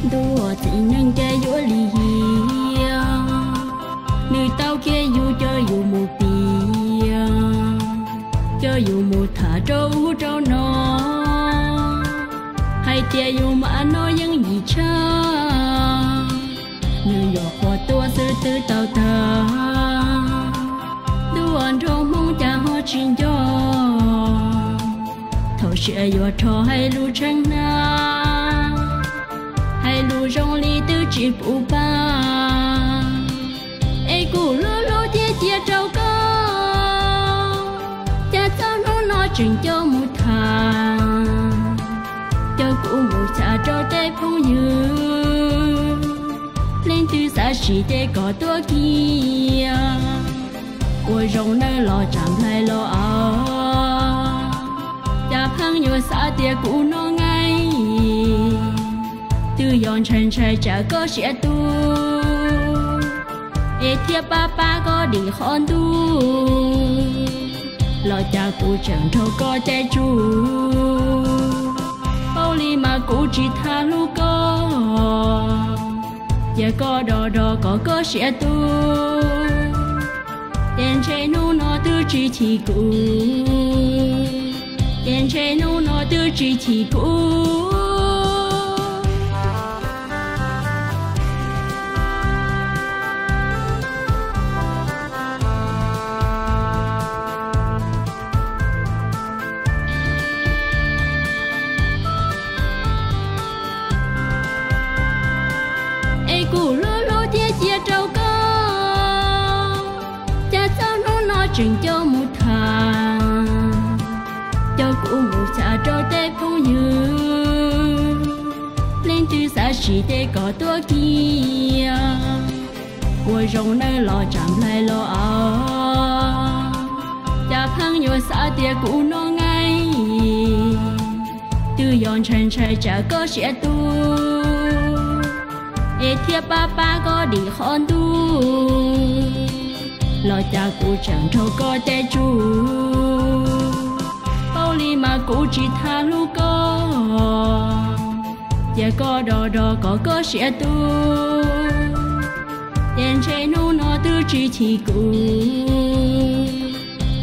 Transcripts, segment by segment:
Ntuj txiv neej cas yuav lim hiam, nws tau kiag yus coj yus mus piav, coj yus mus tham rau ub rau no, hais tias yus mas no yeej yim tshaj, nws nyuam qhuav tuaj xwb twb tau tag. Ntuj nrog Hmoob cas ho tsis nco, thaum siav yuav rho hais lus tsheej hnab, hais lus zoo li twb tsis pub pab. Es kuv hlub hlub thiab cia rau koj, cas txog hnub no tseem coj mus tham, coj kuv mus tham rau tej phooj ywg. Leej twg xav sim ces kom tuaj kiag, ua zoo nawb los tsam nplaig los aus, cas pheej yuav xav tias kuv no nqaim, twb yog ntshai ntshai tsam koj siav tu, es thiaj pab pab koj dim qhov ntuj, los cas kuv tseem nrog koj caij tsuj. Paub li mas kuv tsis tham hlub koj, cia koj do do kom koj siav tu, ces ntshe hnub no twb tsis chim kuv, ces ntshe hnub no twb tsis chim kuv. Es kuv hlub hlub thiab cia rau koj, cas txog hnub no tseem coj mus tham, coj kuv mus tham rau tej phooj ywg. Leej twg xav sim ces kom tuaj kiag, ua zoo nawb los tsam nplaig los aus, cas pheej yuav xav tias kuv no nqaim, twb yog ntshai ntshai tsam koj siav tu, es thiaj pab pab koj dim qhov ntuj, los cas kuv tseem nrog koj caij tsuj. Paub li mas kuv tsis tham hlub koj, cia koj do do kom koj siav tu, ces ntshe hnub no twb tsis chim kuv,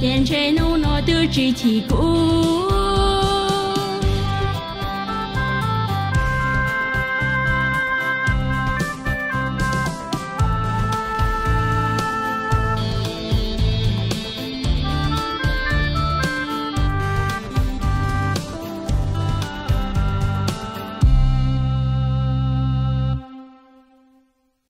ces ntshe hnub no twb tsis chim kuv.